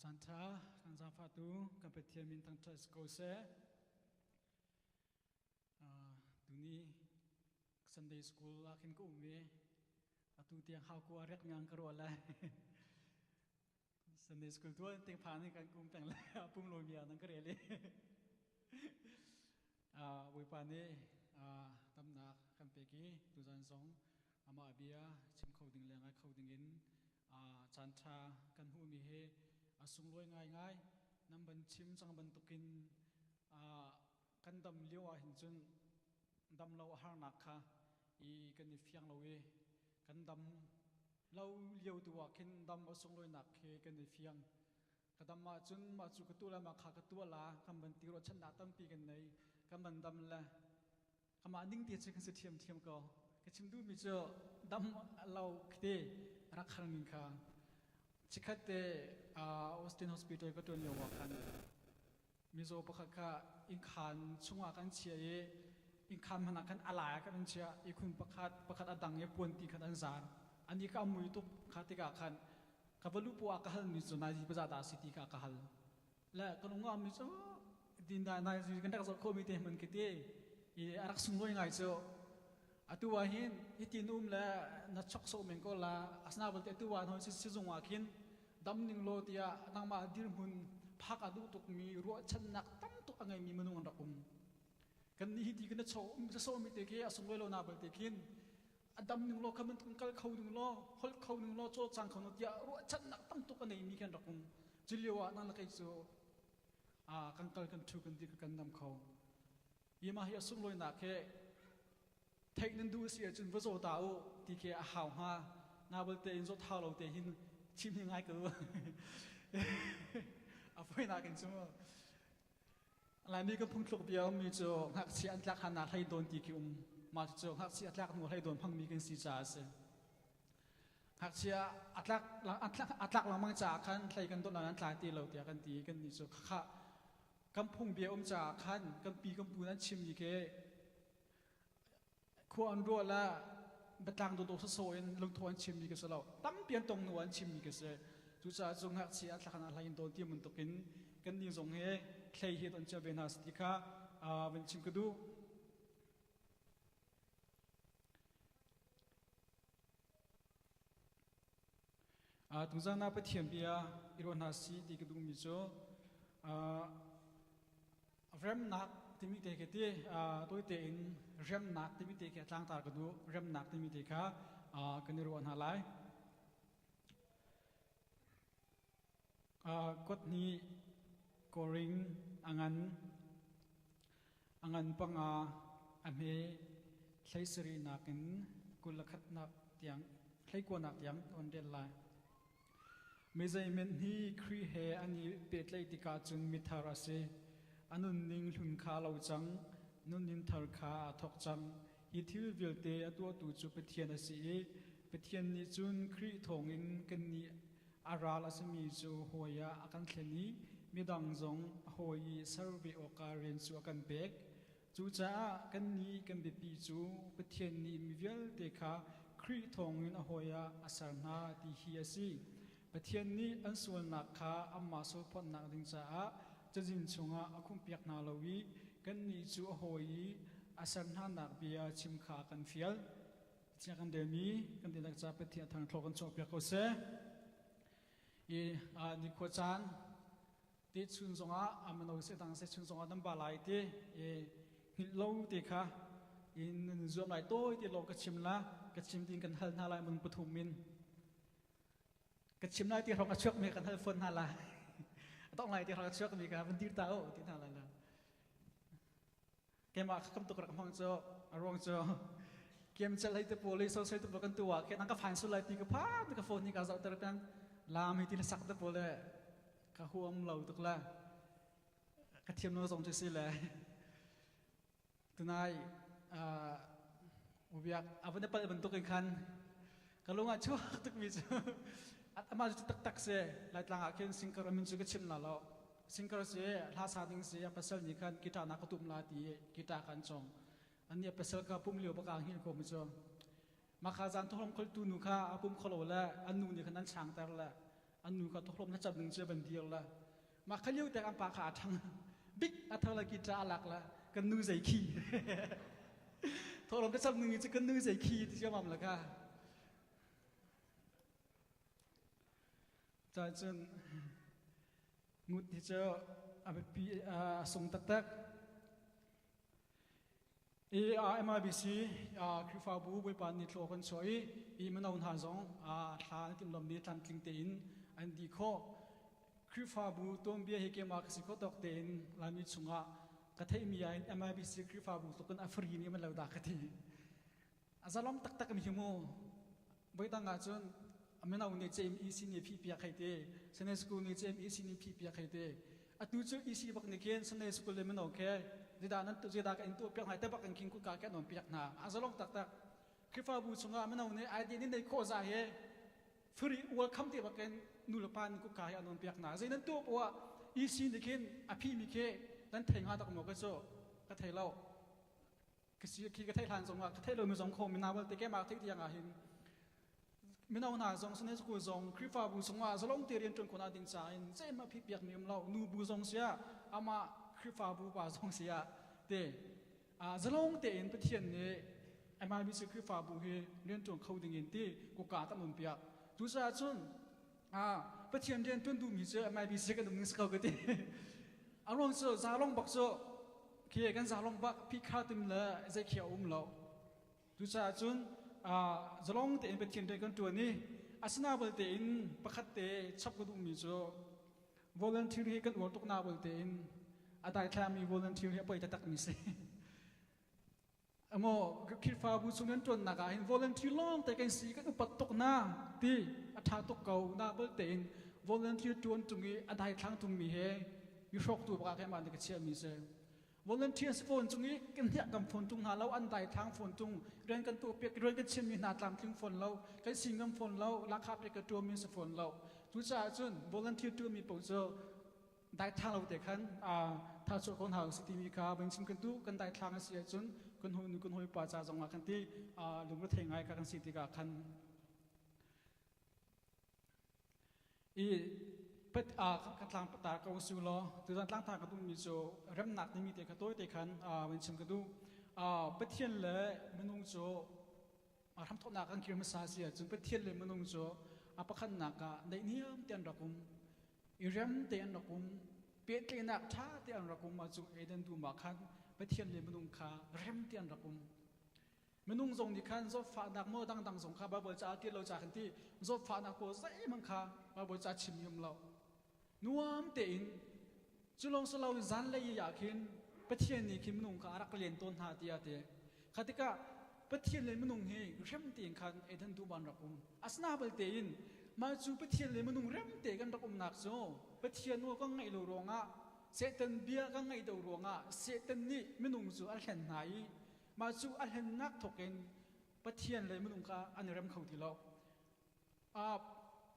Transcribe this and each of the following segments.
Caan ṭha kan zaangfahtu kan Pathian min thangṭhat si ko seh. Tuni Sunday school ah khin ka um i atu tiang haukua rek ngang ka ruah lai. Sunday school tuan ting phan in kan kum peng le pum lo mi ah nang ka rel i. Bawipa nih tamnak kan pek i tuzan zong amah bia chim kho ding le ngai kho ding in caan ṭha kan hmuhmi hi a sunglawi ngaingai. Nan ban chim cang bantukin kan dam lio ah hin cun dam lo a harnak kha i kan i fiang lo i kan dam lo lio tu ah khin dam a sunglawinak khi kan i fiang. Ka dam ahcun mah cu ka tuah la mah kha ka tuah la kan van ti ruahchannak tampi kan nei kan van dam le amah ning te cu kan si ṭhiamṭhiam ko. Ka chim duhmi cu dam lo khite rak har ning kha chikkhat te Austin Hospital ka ṭuan lio ah khan mizaw pakhat kha innkhaan chungah kan chia i innkhaan hmanh ah khan a lai ah khan an chiah ihkhun pakhat pakhat a dang i puanti khan an zar ani kha a mui tuk kha tikah khan ka va luh poah ah ka halmi cu nai zi paza dah a si ti kha ka hal le ka lung mi cu din dai nai zi kan rak zoh khomi te hman khi ti i a rak sunglawi ngai cu atu ah hin hitin um le na chok sawh men ko la asna balte atu ah hon sizung ah khin dam ning law tiah nangmah dirhmun phak a duh tukmi ruahchannak tam tuk a ngeimi minung an rak um kan nih hi ti kan chaw um sa mi te khi a sunglawi lo na balte khin a dam ning law khaman tung kal kho ning law holh kho ning law chaw cang kho no tiah ruahchannak tam tuk a neimi kan rak um cu lio ah nang le kei cu a kan kal kan thu kan dir kan dam kho hi mah hi a sunglawinak he theih nan duh si ahcun va zaw ta u ti khi a hau hnga na balte in zawt hau lo te hin chim hi ngai ko a foinak in cu Laimi kan phungthluk bia ummi cu ngakchia an tlak han ah hlei dawn ti khi um mah cu ngakchia a tlak hnu hlei dawn hmangmi kan si caah a si ngakchia a tlak a tlak lengmang caah khan hlei kan dawt an tla ti lo tiah kan ti kan nih cu khakha kan phung bia um caah khan kan pi kan pu nan chimmi khi khua an ruah la biatlang dawdawh sawsawh in lungtho an chimmi ka si lo tampi an tong hnu an chimmi ka si cucaah cu ngakchia a thlakhan ah hlei in dawn ti bantukin kan nih zong hi thlei hi don cia ve hna si ti kha van chim ka duh Tuzan ah Pathian bia i ruah hna si ti ka duhmi cu remnak timi te khi ti tawi tein remnak timi te khi a tlangtar ka duh remnak timi te kha kan i ruah hna lai. Kuat hnih Koring a ngan a ngan panga a hme hlei sarihnak in 21nak tiang hleikuanak tiang on rel lai. Mizeimen hi Khrih he an i pehtlaih tikah cun mithar a si. A nunning hlun kha a lo cang, nunning thar kha aa thawk cang. Hi thil vialte a tuahtu cu Pathian a si i Pathian nih cun Khrih thawngin kannih a ral a simi cu hawi ah a kan thlen i midang zong a hawi i ser ve awkah rian cu a kan pek. Cucaah kannih kan biapi cu Pathian nih mi vialte kha Khrih thawngin a hawi ah a ser hna ti hi a si. Pathian nih an sualnak kha anmah sualphawtnak ding caah cazin chungah a khumhpiak hna lo i kannih cu a hawi i a ser hnanak bia chim kha a kan fial. Pathian kan relmi kan dihlak ca Pathian a thangthlawh kan chuahpiak ko seh. I nikhua caan te chun zongah amano se dang se chun zongah nan ba lai ti i hngilh lo te kha in nan zuam lai tawi ti lo ka chim la ka chim ding kan hal hna lai mun pathum in ka chim lai ti hrong a chuak mi kan hal fawn hna lai a tong lai ti hrong a chuak mi ka van dir ta o ti hna lai la keimah kha kam tuk rak hmang cu a ruang cu kem cel hei te pawl i social te pawl kan tu ah khin an ka fain sul lai ti ka phan ka phone hi ka zoh ter peng lam hi ti le sak te pawl le ka huam lo tuk la ka thiam lo zong cu si le tunai ubiak avane pal bantuk in khan ka lung ah chuak tuk mi cu amah cu taktak si laitlang ah khin singkar amin cu ka chim na lo Singer si hla sa ding si a pasal nih khan guitar na ka tum la ti guitar kan cong an nih a pasal ka pum lio baka hngil ko mu cu makha zan thong khol tu nu kha a pum kholo le an nu nih khan an chang ter le. An nu kha thawhlawm thlacam ding cu van dir la. Mah kha lio te an pa kha a ṭhang. Bik a tho la guitar a lak la kan nu zei khi. Thawhlawm thlacam ding cu kan nu zei khi ti ciamam la kha. Cun ngut hi cu a biapi a sung taktak. I MIBC Khrihfabu Bawipa nih thlaw kan chuah i i mino hna zong thla an timhlammi tlamtling tein an dih khawh. Khrihfabu tuanbia hi keimah ka si khawh tawk tein Laimi chungah ka theihmi ah hin MIBC Khrihfabu tluk in a free mi man lo dah ka ti. A zalong taktak mi hi mu. Voidang ahcun mino nih cem EC nih phih piak hei ti, Sunday school nih cem EC nih phih piak hei ti. Atu cu EC bak nih khin Sunday school le mino khe zeidah nan zeidah ka in tuah piak hna te bak in khin kutka ke an piak hna. A zalong taktak. Khrihfabu chungah mino nih ID nih nei khawh za he free welcome te bak in nu le pa nih kutka he an on piak hna. Zei nan tuah poah EC nih khin a phi mi khi nan thei hnga tak maw ka cu ka thei lo. Ka si khi ka theih hlan zongah ka theih lomi zong kho mina vialte keimah theih tiang ah hin mino hna zong Sunday school zong Khrihfabu chungah zalong te rian ṭuan khawhnak ding ca in zeihmanh phih piakmi um lo nu bu zong siah amah Khrihfabu pa zong siah te zalong tein Pathian nih MIBC Khrihfabu hi rian ṭuan kho ding in ti kuka kan um piak cucaah cun Pathian rian ṭuan duhmi cu MIBC kan um ning si ko ka ti a ruang cu zalong bak cu khi kan zalong bak phikha tim le zei khi a um lo cucaah cun zalong tein Pathian rian kan ṭuan i asina belte in pakhat te chap ka duhmi cu volunteer hi kan uar tuk na belte in a daithlangmi volunteer hi a poi taktak mi si. Emaw Khrihfabu chung kan ṭuannak ah hin volunteer lawng te kan si kan upat tuk na ti a ṭha tuk ko na bal tein volunteer ṭuan ṭung i a daithlang ṭungmi he mi hrawktu bak ah khin mah nih ka chiahmi si. Volunteer si fawn cung i kan hniah kam fawn ṭung hna lo an daithlang fawn ṭung rian kan tuah piak rian kan chimmi hna tlamtling fawn lo kan si ngam fawn lo lakha pek ka ṭuanmi si fawn lo. Cucaah cun volunteer ṭuanmi paoh cu daithlang lo te khan thachuah ko hna usih timi kha van chim kan duh. Kan daithlang a si ahcun kan hawinu kan hawipa ca zongah kan ti lungrethei ngai kha kan si tikah khan i ka tlang ta ko su law tuzan tlangtang ka duhmi cu remnak timi te kha tawi te khan van chim ka duh. Pathian le minung cu hramthawknak kan kir hmasa si ahcun Pathian le minung cu a pakhatnak ah naihniam te an rak um i rem te an rak um pehtlaihnak ṭha te an rak um ahcun Eden dum ah khan Pathian le minung kha rem te an rak um. Minung zong nih khan zawtfahnak maw dangdang zong kha Baibal caah ti lo ca kan ti zawtfahnak pawl zeihmanh kha Baibal ca chimmi um lo. Nuam tein cu lawng si loin zanlei ah khin Pathian nih khin minung kha a rak len tawn hna tiah a ti. Kha tikah Pathian le minung hi rem tein khan Eden dum an rak um. Asina balte in mah cu Pathian le minung rem te kan rak umnak cu Pathian nawl kan ngaih lo ruangah Satan bia kan ngaih lo ruangah Satan nih minung cu a hlen hna i mah cu a hlennak thawkin Pathian le minung kha an i rem kho ti lo.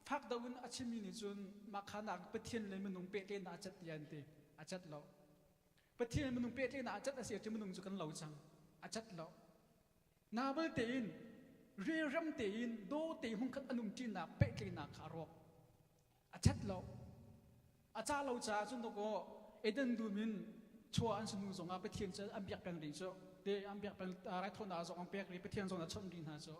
Fak deuh in a chimmi nih cun mah kha nak Pathian le minung pehtlaihnak a cat tiah an ti. A cat lo. Pathian le minung pehtlaihnak a cat a si ahcun minung cu kan lo cang. A cat lo. Nabal tein relrem tein daw te hmunkhat an umṭinak pehtlaihnak kha a rawk. A cat lo. A ca lo caah cun dawkaw Eden dum in chuah an si hnu zongah Pathian cu an biak peng rih cu. Te an biak peng raithawinak zong an pek rih Pathian zong a chawnh rih hna cu.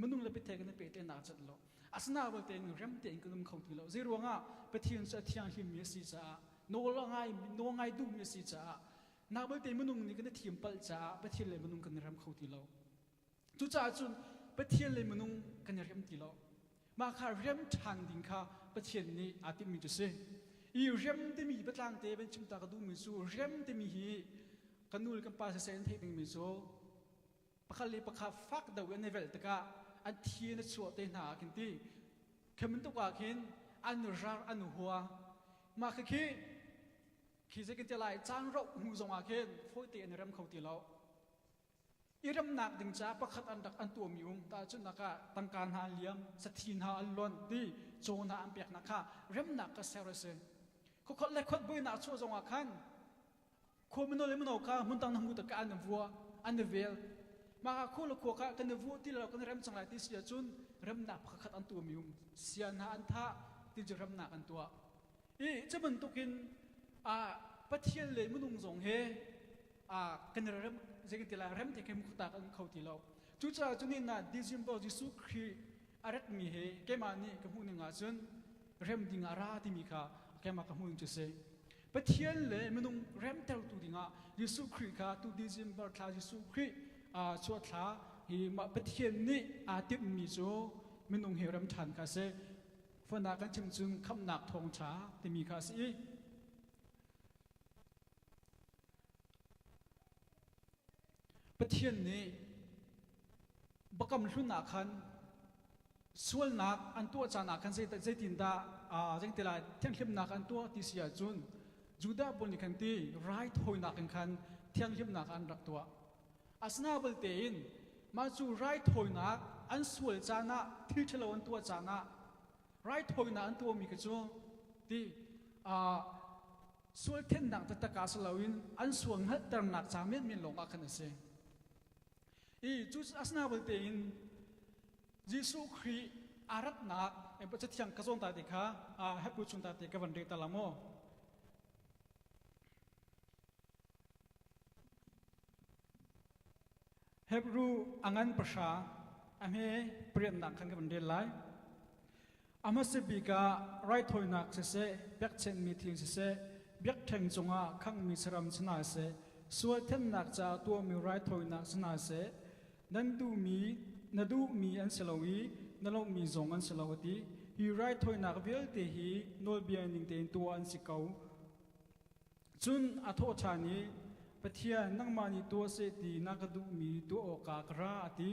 Minung le Pathian kan i pehtlaihnak a cat lo. Asinain tein rem tein kan um kho ti lo. Zei ruangah Pathian cu a thianghlimmi a si caah nawl a ngai nawl ngai duhmi a si caah nak belte minung nih kan i thim palh caah Pathian le minung kan i rem kho ti lo. Cucaah cun Pathian le minung kan i rem ti lo. Mah kha rem ṭhan ding kha Pathian nih aa timhmi cu si. I rem timi biatlang te van chim ta ka duhmi cu rem timi hi kan nu le kan pa siseh an theih dingmi cu pakhat le pakhat fak deuh in an i velh tikah an thi an i chuah te hna ah khin ti khi bantuk ah khin an rar an hua. Mah khikhi khi zei kan ti lai caan roh hnu zongah khin fawi te an i rem kho ti lo. I remnak ding caah pakhat an rak an tuahmi um tahchunhnak ah tangka hna an liam sathi hna an lonh ti caw hna an peknak kha remnak ka ser a si. Khuakhot le khot buainak chuah zongah khan khua mino le mino kha hmun dang na hmu tak an vua an i vel. Mah kha khua le khua kha kan i vua ti lo kan i rem cang lai ti si ahcun remnak pakhat an tuahmi um. Sia hna an thah. ti cu remnak an tuah. I cu bantukin Pathian le minung zong he kan rem zeitin ti lai rem te khem khuta kan kho ti lo. Cucaah cu ni na December Jesuh Khrih a ratmi he keimah nih ka hmuh ning ahcun rem ding ah ra timi kha keimah ka hmuh ning cu si. Pathian le minung remtertu dingah Jesuh Khrih kha tu December thla Jesuh Khrih chuah thla hi mah Pathian nih aa timhmi cu minung he rem ṭhan kha si. Fana kan chim cun khamhnak thawngṭha timi kha a si i Pathian nih Biakam Hlun ah khan sualnak an tuah caan ah khan zeitindah zeitilai thianghlimnak an tuah ti si ahcun Judah pawl nih khan ti raithawinak in khan thianghlimnak an rak tuah. Asina belte in mah cu raithawinak an sual caan ah thil ṭhalo an tuah caan ah raithawinak an tuahmi kha cu ti sual thennak taktak ah si loin an sual hngalhternak ca menmen lawng ah khan a si. I cu asina belte in Jesuh Khrih a ratnak Cathiang ka zawn ta te kha Hebrew chung ta te ka van rel ta la maw? Hebrew a ngan pahra a hme pariatnak khan ka van rel lai. A hmasa bik ah raithawinak siseh, pekchenhmi thil siseh, biakṭheng cungah khanghmi saram si hna seh, sual thennak caah tuahmi raithawinak si hna seh, nan duhmi na duhmi an si lo i na lawmhmi zong an si lo a ti. Hi raithawinak vialte hi nawlbia ning tein tuah an si ko. Cun a thawh ṭhan i, Pathian, nangmah nih tuah seh ti na ka duhmi tuah awkah ka ra, a ti.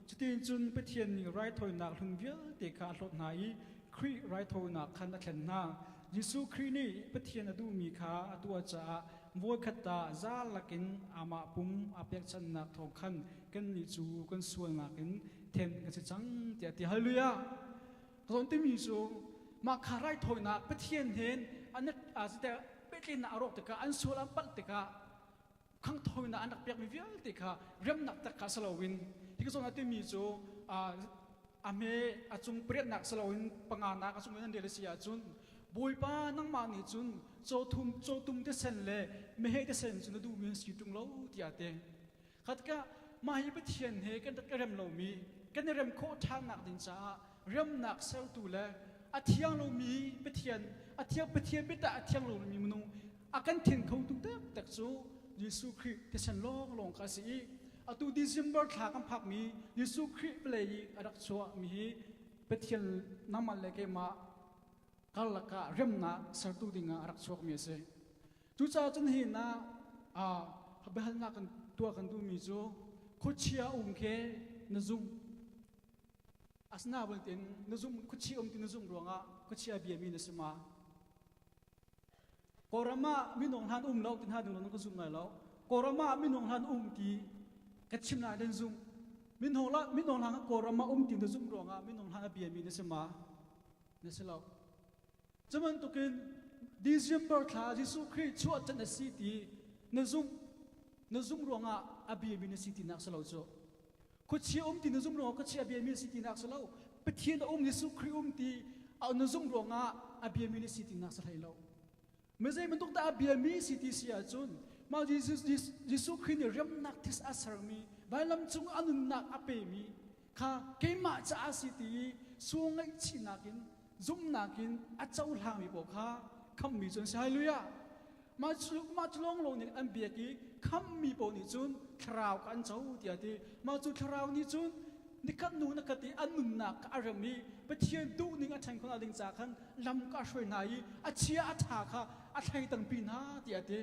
Cuticun Pathian nih raithawinak hlun vialte kha a hlawt hna i Khrih raithawinak khan a thlen hna. Jesuh Khrih nih Pathian a duhmi kha a tuah caah voikhat ta za lakin amah pum aa pekchanhnak thawng khan kannih cu kan sualnak in then kan si cang, tiah a ti. Hallelujah! Ka zawn timi cu mah kha raithawinak Pathian hen an pehtlaihnak a rawk tikah an sual an palh tikah khangthawinak an rak pekmi vialte kha remnak tak kha si loin hi ka zawn ah timi cu a hme a cung pariatnak si loin panganak a cung in an rel a si ahcun Bawipa nangmah nih cun cawthum cawtum te sen le meheh te sen cu na duhmi an si ṭung lo tiah ti Khatka mah hi Pathian he kan rak i rem lomi kan i rem khawh ṭhannak ding caah remnak sertu le a thiang lomi Pathian a thiang Pathian biatah a thiang lomi minung a kan then khotu taktak cu Jesuh Khrih thisen lawnglawng kha a si i atu December thla kan phakmi Jesuh Khrih vawlei i a rak chuahmi hi Pathian nangmah le keimah karlak ah remnak sertu dingah a rak chuakmi a si. Cucaah cun hi na biahalnak kan tuah kan duhmi cu khuachia um khi na zumh asina bantukin na zumh khuachia um ti na zumh ruangah khuachia biami na si ma? Kawlram ah minung hlan um lo ti hna ding lo ka zum lai lo. Kawlram ah minung hlan um ti ka chim lai den zum. Minung la minung hlan Kawlram ah um ti na zumh ruangah minung hlan a biami na si ma? Na si lo. Cu bantukin December thla Jesuh Khrih chuah can a si ti na zumh na zumh ruangah a biami na si tinak si lo cu. Khuachia um ti na zumh ruangah khuachia a biami na si tinak si lo. Pathian a um Jesuh Khrih um ti na zumh ruangah a biami na si tinak si hlei lo. Mizei bantuk dah a biami si ti si ahcun mah Jesus Jesuh Khrih nih remnak this a sermi vailam cung a nunnak a pemi kha keimah caah si ti i sual ngaihchihnak in zumhnak in a cohlangmi paoh kha khamhmi cu an si. Hallelujah! Mah cu mah cu lawnglawng nih an biak i khamhmi paoh nih cun thlarau kha an co tiah a ti. Mah cu thlarau nih cun nikhat hnu nikhat i an nunnak kha a rem i Pathian duhning a ṭhen khawh ding caah khan lam kha a hruai hna i a chia a ṭha kha a thleidangpi hna tiah a ti.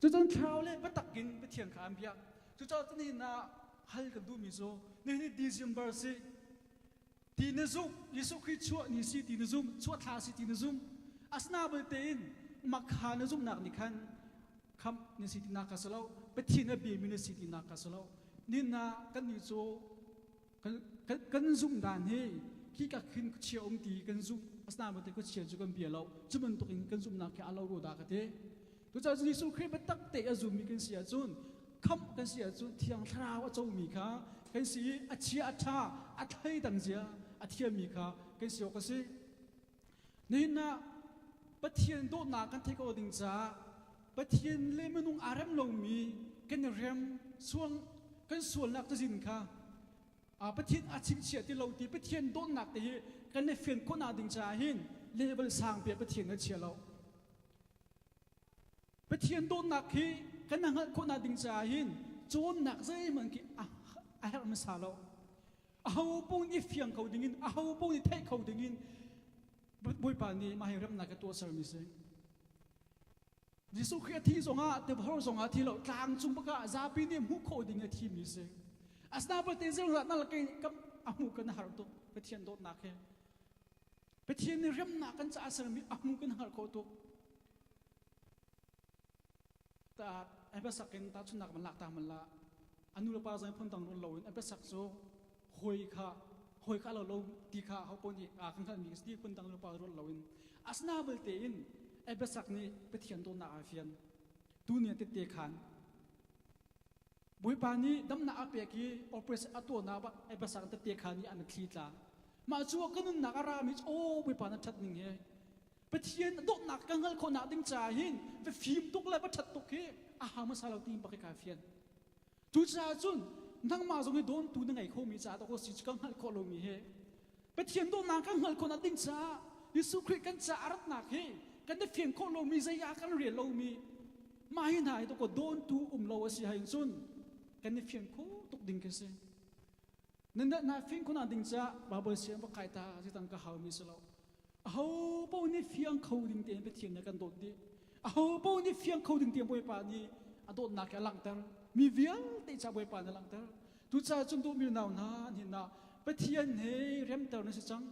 Cucun thlarau le biatak in Pathian kha an biak. Cucaah nihin ah hal kan duhmi cu nihin December si ti na zumh Jesuh Khrih chuah ni si ti na zumh chuah thla si ti na zumh asina belte in makha na zumhnak nih khan khamh na si tinak kha si lo Pathian a biami na si tinak kha si lo nin ah kannih cu kan zumh dan hi khi ka khin khuachia um ti kan zumh asina belte khuachia cu kan bia lo cu bantuk in kan zumhnak khi a lo ro dah ka ti Cucaah Jesuh Khrih biatak te a zummi kan si ahcun khamh kan si ahcun Thiang Thlarau a comi kha kan si i a chia a ṭha a thleidang zia a thiammi kha kan si awk a si. Nihin ah Pathian dawtnak kan theih ko ding caah Pathian le minung aa rem lomi kan i rem suang kan sualnak cazin kha Pathian a chimchiah ti lo ti Pathian dawtnak te hi kan i fian khawhnak ding caah hin level sang pi Pathian a chia lo. Pathian dawtnak hi kan hngalh khawhnak ding caah hin cawnnak zeihmanh khi a herh hmasa lo. Aho paoh nih fiang kho dingin, aho paoh nih theih kho dingin Bawipa nih mah hi remnak a tuah sermi si. Jesuh Khrih a thi zongah tivahor zongah thi lo tlang cung bak ah zapi nih hmuh khawh ding a thimi si. Asinain te zeizah na kai kam a hmuh kan har tuk Pathian dawtnak he. Pathian nih remnak kan caah sermi a hmuh kan har khawh tuk. Ta ai biasak in tahchunhnak man lak ta man la anu le pa zong phun dang rul loin a biasak cu hawi kha hawi kha lo lo ti kha ho paoh nih a kan hngalhmi ti phun dang le pa rul loin asina belte in ai biasak nih Pathian dawtnak aa fian tu ni tette khan Bawipa nih damnak a pek i operation a tuahnak ai biasak tette khan nih an thli tla mah cu ka nunnak a rami aw Bawipa na ṭhat ning he Pathian dawtnak ka hngalh khawhnak ding caah hin va fim tuk le va ṭhat tuk hi a hau hmasa lo ti bak hi kaa fian. Cucaah cun nangmah zong hi dawntu na ngei khomi caah dawh si ka hngalh khawh lomi hi Pathian dawtnak kan hngalh khawhnak ding caah Jesuh Khrih kan caah a ratnak hi kan i fian khawh lomi zei ah kan rel lomi mah hi hna hi dawkaw dawntu um lo a si ahhin cun kan i fian kho tuk ding khi si. Nan na fian khawhnak ding caah Bible siang va kai ta zitang ka haumi si lo. Aho paoh nih fiang kho ding tein Pathian nih a kan dawt dih. Aho paoh nih fiang kho ding tein Bawipa nih a dawtnak hi a langhter. Mi vialte ca Bawipa nih a langhter. Tucaah cun dawtmi nau hna nihin ah Pathian he remter na si cang.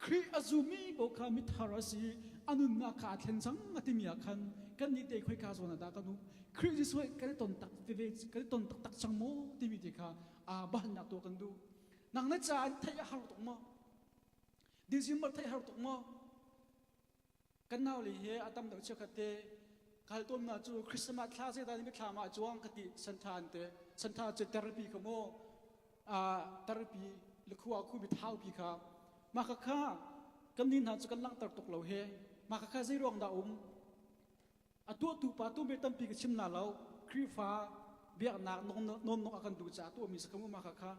Khrih a zummi paoh kha mithar a si, a nunnak kha a thlen cang a timi ah khan kannih te khoika zawn ah dah kan um? Khrih Jesuh he kan i ton tak veve kan i ton taktak cang maw timi te kha aa bahannak tuah kan duh. Nang na caah theih a har tuk maw? December theih har tuk maw? Kan nau le he a tam deuh chiakhat te kal tawn na cu Christmas thla zeidah ni thla ma chuang ka ti santha an te santha cu therapy kha mu a therapy lekhua khu mi thau pi kha ma kha kha kan ni hna cu kan langhter tuk lo he ma kha kha zei ruang dah um a tuahtu pa tu me tampi ka chim na lo Khrihfa biaknak non nok a kan duh caah tuahmi sa kha mu ma kha kha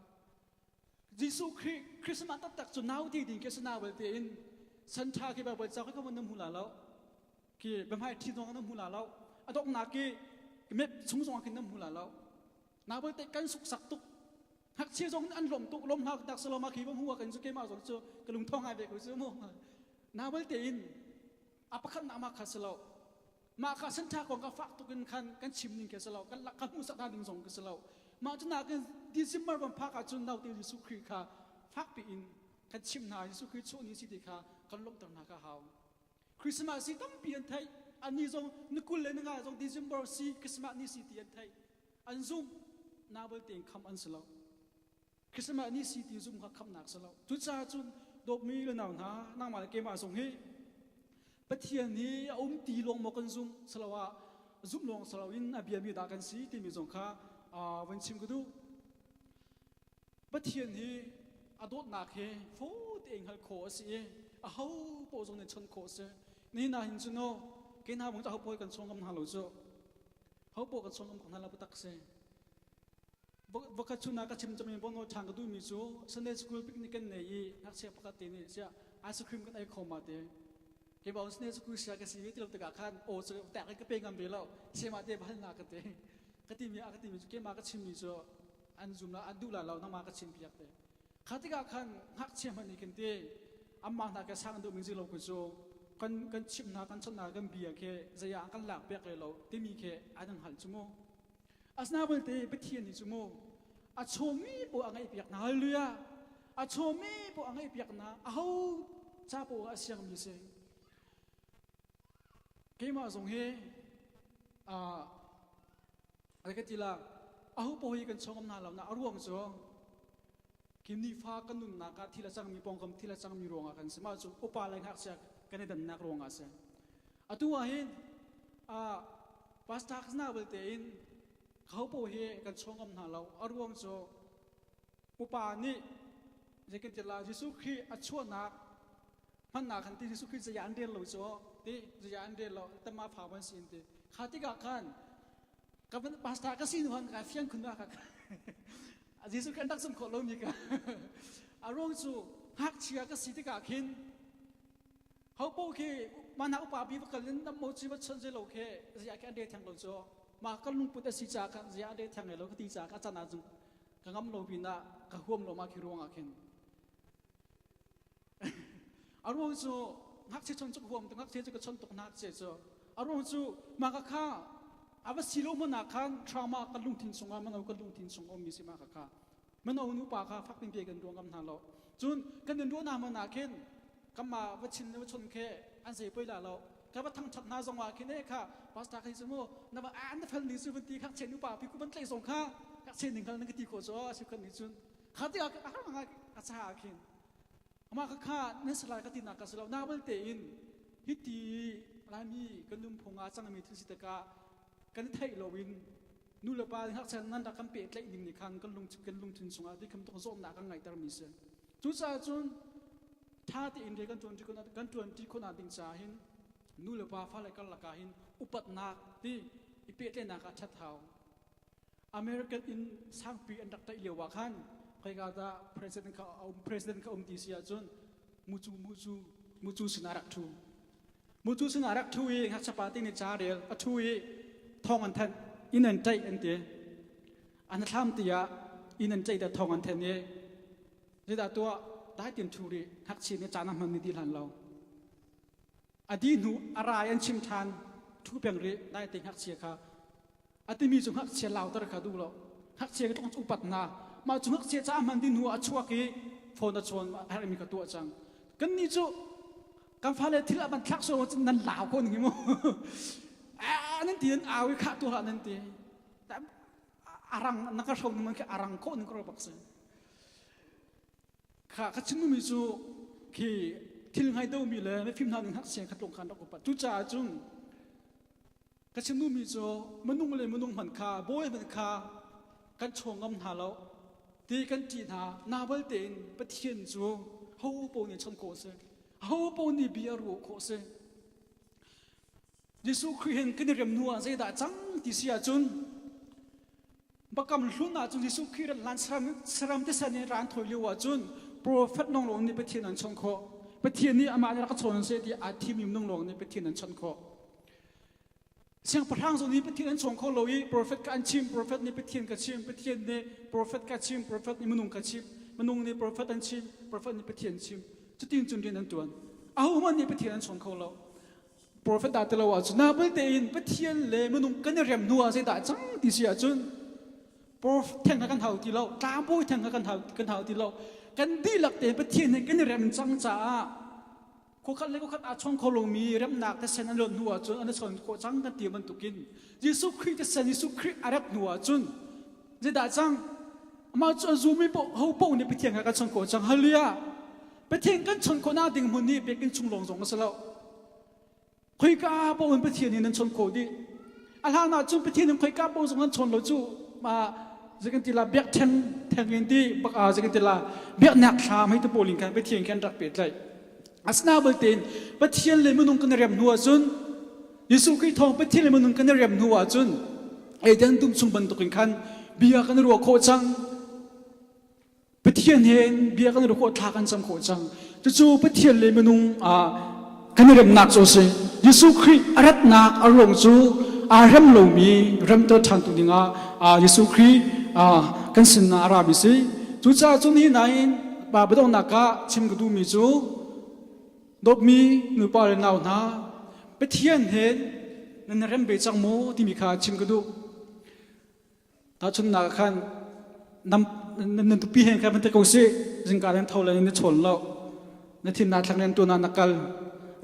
Jesuh Khrih Christmas taktak cu nau ti ding khi si na belte in san ṭha khi Bible ca khi ka na hmu la lo khi biahmai ṭhi zong na hmu la lo a donghnak khi mep chung zong khin na hmu la lo na belte kan suksak tuk ngakchia zong an lawm tuk lawm hna tak saloma khi ba hmu kan cu keimah zong cu ka lung thong ngai ve ko cu mu na belte in a pakhat na ma kha si lo Mah kha santha kong kha fak tuk in khan kan chim ning khi a si lo. Kan kan hmuhsak hna ding zong khi si lo. Mah cu nakin December van phak ahcun naute Jesuh Khrih kha fakpi in kan chim hna Jesuh Khrih chuah ni si ti kha kan lawmhter hna kha hau. Christmas si tampi an theih. Annih zong ni 20 le ni nga zong December si Christmas ni si ti an theih. An zumh. Nabal tein kham an si lo. Christmas ni si ti zum kha khamnak si lo. Cucaah cun dawtmi le nau hna, nangmah le keimah zong hi Pathian hi a um ti lawng maw kan zumh siloah zumh lawng si loin a biami dah kan si timi zong kha van chim ka duh. Pathian hi a dawtnak hi fawi tein hngalh khawh a si i aho paoh zong nih chawnh khawh a si. Nihin ah hin cun aw kei hna bang cu aho paoh kan chawng ngam hna lo cu. Ho paoh kan chawng ngam hna lo tak si. Voikhat chun ah ka chim cangmi bono ṭhan ka duhmi cu Sunday school picnic kan nei i ngakchia pakhat te nih siah ice cream kan ei kho ma te. Keimah Sunday school sia ka si ve ti lo tikah khan aw cu tak in ka pe ngam ve lo. Siama te va halnak ka te. Ka timi a ka timi cu keimah ka chimmi cu an zum la an duh la lo nangmah ka chim piak te. Kha tikah khan ngakchia hmanh nih khin ti amah hna ke sang duh mi zi lo ku cu kan kan chimh hna kan chawnh hna kan bia khi zei ah kan lak piak le lo timi khi an hngalh cu mu. Asina belte Pathian nih cu mu a chawmmi paoh a ngaihpiak hna. Hallelujah! A chawmmi paoh a ngaihpiak hna. Aho ca paoh ah a siangmi si. Keimah zong hi uh, ka ti la aho paoh hi kan chawngam hna lo na a ruang cu kim nifa kan nunnak ah thil a cangmi pawngkam thil a cangmi ruangah kan si mah cu upa le ngakchia kan i dannak ruangah a si atu ah hin uh, pastor na belte in kho po hi kan chawngam hna lo a ruang cu upa nih zeikan ti la Jesuh Khrih a chuahnak. Hman ah khan ti Jesuh Khrih zaya an rel lo cu ti zaya an rel lo tama fa ban si ti kha tikah khan ka van pastor ka si nu han ka fiang khun ka Jesuh Khrih an rak zum khawh lo mi ka a ruang cu ngakchia ka si tikah khin ho po khi mana upa bi va kal in nam mo chi va chon ze lo khe zia khi an re thang lo cu ma kan lungput a si ca khan zia an re thang lo ka ti ca ka chan ah ka ngam lo pin ah ka huam lo ma khi ruang ah khin A ruang cu ngakchia chon cu ka huam tuk ngakchia cu ka chon tuk ngakchia cu a ruang cu mah ka kha a va si lo hmanh ah khan trauma kan lungthin chungah mano kan lungthin chung a ummi si mah ka kha mano nupa kha fak pipi kan ruang ngam hna lo cun kan in ruah hna hmanh ah khin kanmah va chin le va chon khe an zei poi la lo ka va thangthat hna zong ah khin e kha pastor kha cu mu na va an na fel ni cu van ti kha chen nupa pi ku van tlaih zong kha kha chen ning kal na ka ti khawh cu a si khan ni cun kha ti ah a cha ah khin Amah kha kha nan si lai ka tinak ka si lo. Na belte in hiti Laimi kan nunphung ah cangmi thil si tikah kan i theih loin nu le pa ngakchia nan rak kan pehtlaih ning nih khan kan lung kan lungthin chungah ti kham tuk zawtnak kan ngaihtermi si. Cucaah cun ṭha tein rian kan ṭuan kan ṭuanṭi khawhnak ding caah hin nu le pa fale karlak ah hin upatnak ti i pehtlaihnak ah ṭhat hau. American inn sangpi an rak tlaih lio ah khan khoika dah president kha a um president kha um ti si ahcun mucu mucu mucu sinah rak ṭhu mucu sinah rak ṭhu i ngakchia te nih ca rel a ṭhu i thawng an thanh inn an ṭaih an ti an thlam ti ah inn an ṭaih te thawng an thanh i zeidah tuah dai tin ṭhu rih ngakchia nih caan a hman ni ti hlan lo A dih hnu a rai an chim ṭhan ṭhu peng rih naite ngakchia kha a timi cu ngakchia lauter kha duh lo ngakchia ka tlong upat hna mah cu ngakchia ca hman ding hnu ah a chuak i phone a chawn a herhmi ka tuah cang kan nih cu kan fale thil a van thlak so nan lau ko ning mu nan ti nan au i khah tu hlah nan ti arang na ka hrom man khi arang ko ning ko bak si Kha ka chimmi cu khi thil ngai domi le mifim hna ning ngakchia kha tlung khan rak upat. Cucaah cun ka chim duhmi cu minung le minung hmanh kha bawi hmanh kha kan chaw ngam hna lo ti kan ṭih hna. Nabal tein Pathian cu ho paoh nih chawnh khawh a si. Ho paoh nih bia ruah khawh a si. Jesuh Khrih hin kan i rem hnu ah zeidah cang ti si ahcun Bakam hlun ahcun Jesuh Khrih rat hlan saram, saram te san in ran thawi lio ahcun profet nong lawng nih Pathian an chawnh khawh. Pathian nih amah nih rak ka chawn seh ti aa thimmi minung lawng nih Pathian an chawnh khawh. Siangpahrang zong nih Pathian an chawng kho lo i profet ka an chim, profet nih Pathian ka chim, Pathian nih profet ka chim, profet nih minung ka chim, minung nih profet an chim, profet nih Pathian chim. Cutin cun rian an tuan. Ahohmanh nih Pathian an chawng kho lo. Profet dah ti lo ahcun na belte in Pathian le minung kan i rem hnu ah zeidah cang ti si ahcun profet theng kha kan hau ti lo tlangbawi theng kha kan hau kan hau ti lo kan dihlak tein Pathian he kan i rem cang caah khuakhat le khuakhat aa chawng kho lomi remnak thisen an luan hnu ahcun an i chawn khawh cang kan ti bantukin Jesuh Khrih thisen Jesuh Khrih a rat hnu ahcun zeidah cang amah cu a zumi poh ho poh nih Pathian kha kan chawn khawh cang hallelujah Pathian kan chawnh khawhnak ding hmun hi biakinn chung lawng zong a si lo. Khoika paoh in Pathian in nan chawnh khawh dih. A hlan ah cun Pathian in khoika paoh zong nan chawn lo cu ma zeikan ti la biakṭheng theng in ti bak a zeikan ti la biaknak thlam hei te pawl in khan Pathian khan rak pehtlaih. Asina belte in Pathian le minung kan rem hnu ahcun Jesuh Khrih thawng Pathian le minung kan rem hnu ahcun Eden dum chung bantukin khan bia kan ruah khawh cang. Pathian he bia kan i khawh thla kan cam khawh cang. Cucu Pathian le minung ah kan i remnak cu a si. Jesuh Khrih a ratnak a ruang cu aa rem lomi remter ṭhantu dingah Jesuh Khrih kan sinah a rami si. Cucaah cun hi nain pa biadonghnak ah chim ka duhmi cu dawtmi nupa le nau hna Pathian he nan rem ve cang maw timi kha chim ka duh. Tahchunhnak ah khan nam nan tupi he khan van ti ko sih zingka nan tho le na chawn lo na thin naa thlak len tuan ah na kal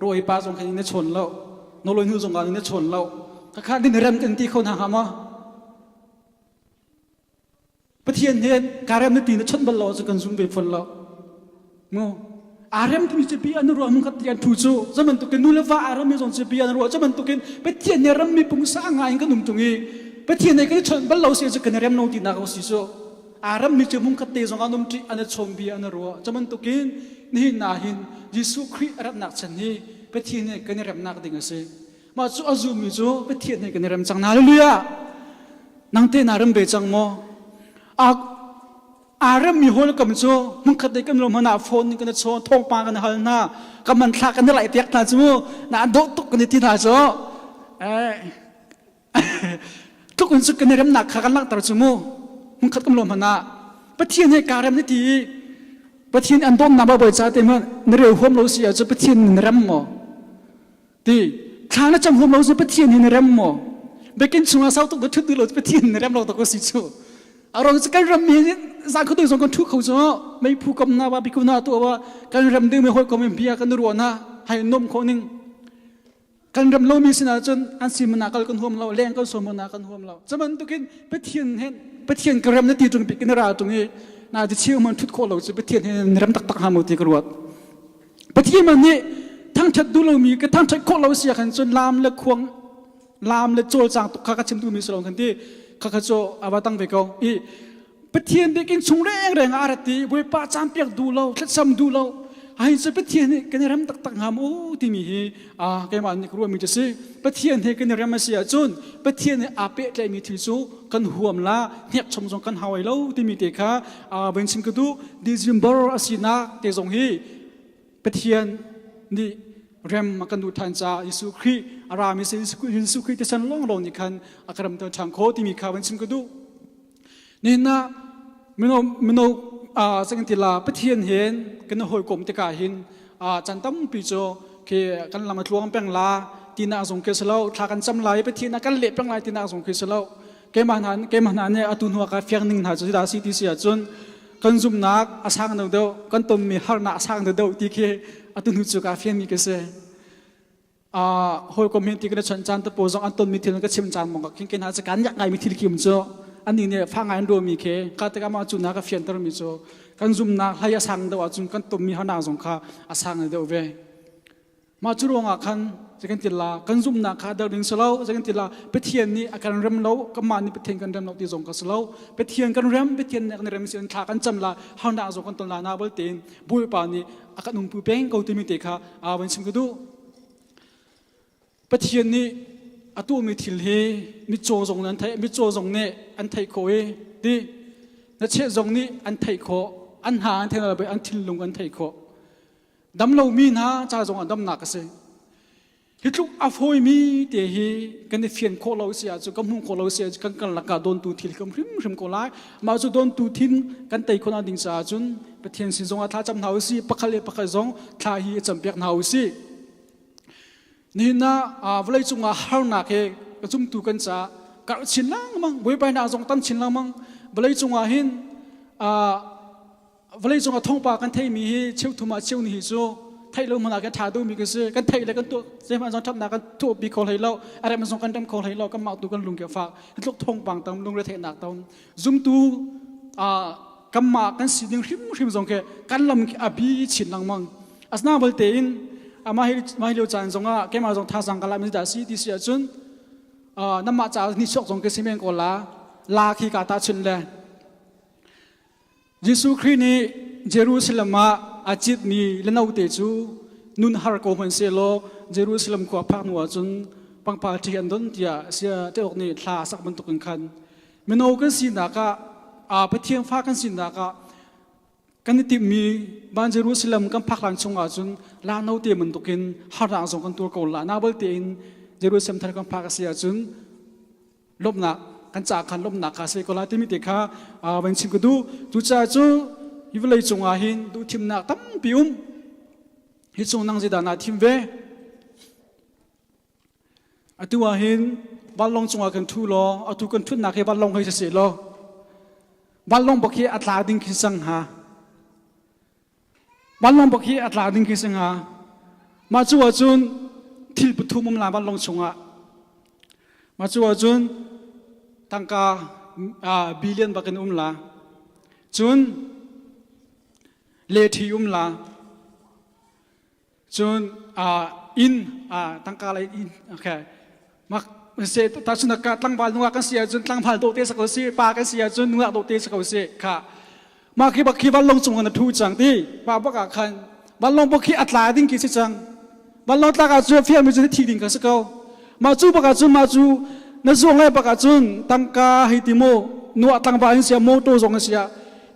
rawi pa zong khan na chawn lo noloi hnu zong ah na chawn lo ka kha din rem kan ti kho hna hnga maw Pathian he ka rem na ti na chawnh bal lo cu kan zum ve fawn lo Mu aa rem timi cu bia an ruah mun khat ti an thu cu zabantukin nu le va aa rem mi zong cu bia an ruah zabantukin Pathian nih rammi pungsa ngai in kan um tung i Pathian nih kan i chawnh bal lo si cu kan i rem lo tinak a si cu. Aa rammi cu hmunkhat te zong an um ṭi, an i chawm bia an i ruah. Cu bantukin nihin ah hin Jesuh Khrih a ratnak chan hi Pathian he kan i remnak ding a si. Mah cu a zummi cu Pathian he kan i rem cang. Hallelujah! Nang te naa rem ve cang maw? Aa remmi hawikom cu hmunkhat te kan lo hmanh ah phone in kan i chawn, thawngpang kan i hal hna, ka hmanthlak kan i laih piak hna cu na dawh tuk kan i ti hna cu. Tluk in cu kan i remnak kha kan langhter cu mu. Hmunkhat kan lo hmanh ah Pathian he kaa rem na ti i Pathian an dawtnak bawi ca te hmanh na rel huam lo si ahcun Pathian na rem maw? Ti thla na cam huam lo cu Pathian hi na rem maw? Biakinn chungah sau tuk na ṭhut duh lo cu Pathian na rem lo tak si cu. A ruang cu kan ram mi zan kho zong kan ṭhu kho cu meiphu kom na wa biku na tu wa kan ram ding mi hawikom in bia kan ruah na hai nom kho ning. Kan ram lomi sinah cun an si mana kal kan huam lo, leng kan som mana kan huam lo. Cubantukin Pathian he Pathian ka ram na ti ṭung bik in ra ṭung i na ti cheu man ṭhut khawh lo cu Pathian he na rem taktak hnga maw ti ka ruat. Pathian man nih thangṭhat duh lomi ka thangṭhat khawh lo si ahkhan cun laam le khuang laam le cawlcang tuk kha ka chim duhmi si lo kan ti kha kha cu a va tang ve ko i Pathian biakinn chung rengreng ah a rat i Bawipa caampiak duh lo thlacam duh lo ai cu Pathian nih kan i rem taktak hnga maw timi hi keimah nih ka ruahmi cu si Pathian he kan i rem a si ahcun Pathian he aa pehtlaihmi thil cu kan huam la hnek chom zong kan hau ai lo timi te kha van chim ka duh. December a sinak te zong hi Pathian nih rem a kan duh ṭhan caah Jesuh Khrih a rami si Jesuh Khrih thisen lawnglawng nih khan a ka ramter ṭhan khawh timi kha van chim ka duh. Nihin ah mino mino cang ti la Pathian hen kan hawikom tikah hin chan tampi cu khi kan lam a tluang peng la tinak zong khi si lo, thla kan cam lai Pathian a kan leh peng lai tinak zong khi si lo. Keimah hna nih atu hnu ah ka fiang ning hna cu dah si ti si ahcun kan zumhnak a sang deuh deuh, kan tonmi harnak a sang deuh deuh ti khi atu hnu cu ka fiangmi ka si. Hawikom hin ti kan chawnh caan te pawl zong an tonmi thil ka chim caan mong ka khin hna cu kan yak ngaimi thil khi um cu annih nih fa ngai an ruahmi khi ka tikah mah cu na ka fiantermi cu kan zumhnak hlei a sang deuh ahcun kan tonmi harnak zong kha a sang deuh ve. Mah cu ruangah khan zei kan ti la, kan zumhnak kha der ding si lo. Zei kan ti la, Pathian nih a kan rem lo, kanmah nih Pathian kan rem lo ti zong ka si lo. Pathian kan rem, Pathian nih kan rem si thla kan cam la, harnak zong kan ton la na bal tein Bawipa nih a kan umpu peng ko timi te kha aa van chim ka duh. Pathian nih a tuahmi thil hi mitcaw zong an theih, mitcaw zong nih an theih khawh i ti na cheh zong nih an theih khawh, an hna an theih lo, an thinlung an theih khawh. Dam lomi hna ca zongah damnak a si. Hi tluk a fawimi te hi kan i fian khawh lo si ahcun, kan hmuh khawh lo si ahcun kan karlak ah dawntu thil kan hrimhrim ko lai. Mah cu dawntu thin kan tei khawh ding caah cun Pathian sin zongah thla cam hna usih, pakhat le pakhat zong thla hi i campiak hna usih. Nihin ah vawlei cungah harnak he ka zumtu kan caah karh chin lengmang, buaibainak zong tam chin lengmang. Vawlei cungah hin vawleicung ah thawngpa kan theimi hi cheuthum ah cheu ni hi cu theih lo hmanh ah kan ṭha duhmi kan si. Kan theih le kan tuah zeihmanh zong ṭhatnak kan tuah pi kho hlei lo, a rem zong kan rem kho hlei lo. Kanmah tu kan lung ke fak tluk thawngpang tam, lungretheihnak tam, zumtu kanmah kan si ding hrimhrim zong khi kan lam khi a bi chin lengmang. Asina balte in mah hi lio caan zongah keimah zong thazaang ka la mi dah si ti si ahcun namah caah ni chuak zong ka si men ko la la khi ka ta chun le Jesuh Khrih nih Jerusalem ah a citmi lenote cu nun har ko hmanh sehlaw Jerusalem khua phak hnu ahcun pangpar ṭhi an don tiah sia Teok nih thla a sak bantukin khan mino kan sinak ah, Pathian fa kan sinak ah kan i timhmi van Jerusalem kan phak hlan chung ahcun la note bantukin harnak zong kan tuar ko la. Na balte in Jerusalem thar kan phak a si ahcun lawmhnak kan caah khan lawmhnak kha si ko lai timi te kha van chim ka duh. Cucaah cu hi vawlei cungah hin duhthimnak tampi um. Hi cung nang zeidah naa thim ve? Atu ah hin vanlawng cungah kan ṭhu law, atu kan ṭhutnak hi vanlawng hei si law, vanlawng bak hi a tla ding khi sang hnga. Vanlawng bak hi a tla ding khi si hnga. Mah cu ahcun thil pathum um la vanlawng chungah. Mah cu ahcun tangka billion bak in um la. Cun leṭhi um la. Cun inn, tangka lei inn, okay. Mak. Se tahchunak ka tlangval nungak kan si ahcun tlangval dawh te sa ko si, pa kan si ahcun nungak dawh te sa ko si kha. Mah khi bak khi vanlawng cung ah na thu cang ti. Pa bak ah khan vanlawng bak khi a tla ding khi si cang. Vanlawng tlak ah cun fialmi cu thi ding kha si ko. Mah cu bak ah cun mah cu na zuang lai bak ah cun tangka hei ti mu nuah tlangval in sia motor zong in sia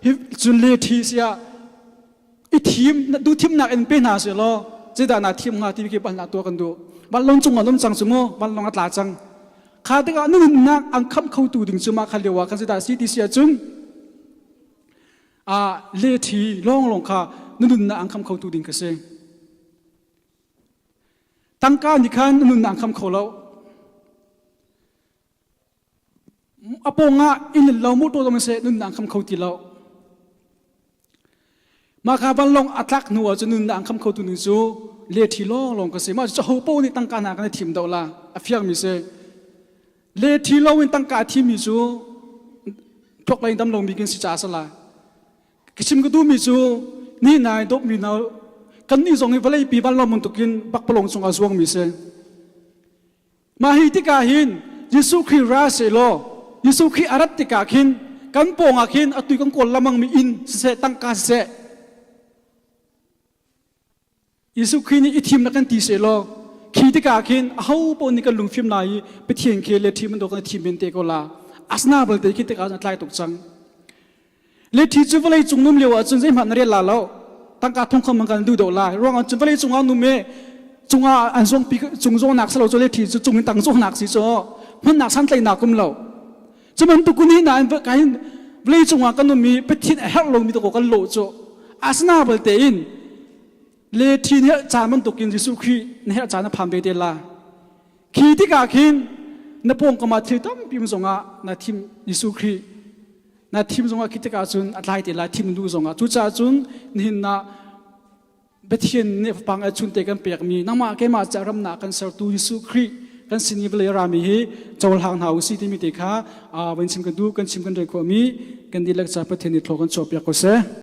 hi cun le thi sia i thim du thimnak in pe hna seh law zeidah naa thim hnga ti khi palhnak tuah kan duh. Vanlawng cung ah um cang cu mu vanlawng a tla cang. Kha tikah na nunnak an khamh khotu ding cu mah kha lio ah kan zeidah si ti si ahcun a le thi lawnglawng kha na nunnak an kham khotu ding ka si. Tangka nih khan na nunnak an kham kho lo. A pawngah inn le lo motor zong seh nunnak an kham kho ti lo. Mah kha vanlawng a tlak hnu ah cun nunnak an kham kho tu ning cu le thi lawnglawng ka si. Mah cu ho paoh nih tangka hna kan i thim do la. A fiangmi si. Le thi lo in tangka a thimi cu thluak lei dam lomi kan si caah a si lai. Ka chim ka duhmi cu ni nai dawpmi hna kannih zong hi vawleipi vanlawng bantukin pakpalawng cungah zuangmi si. Mah hi tikah hin Jesuh Khrih ra sehlaw Jesuh Khrih a rat tikah khin kan pawngah khin atu kan kawl lamangmi inn siseh tangka siseh Jesuh Khrih nih i thim na kan ti sehlaw khi tikah khin aho paoh nih kan lungfim lai i Pathian khi le thim bantuk kan thim men te ko la. Asna balte khi tikah a tlai tuk cang. Le thi cu vawlei cung num lio ahcun zeihmanh na rel la lo. Tangka thong khom man kan duh deuh lai. Ruang ahcun vawlei cungah num i cungah an zong pi cung zawnak selo cu le thi cu cung in tang zawnak si cu hmannak santlaihnak um lo. Cu bantuk ni na kain vawlei cungah kan um i Pathian a herh lomi to kan lawh cu. Asna balte in le thi nih caan bantukin Jesuh Khrih na herh caan na phan ve te la. Khi tikah khin na pawngkam ah thil tampi um zongah na thim Jesuh Khrih na thim zongah khi tikah cun a tlai te lai thim nu zongah. Cucaah cun nihin ah Pathian nih fapang a chunte kan pekmi nangmah keimah ca ramnak kan sertu Jesuh Khrih kan sin i vawlei rami hi cohlang hna usih timi te kha van chim kan duh kan chim kan rel khawhmi kan dihlak ca Pathian nih thlaw kan chuahpiak ko seh.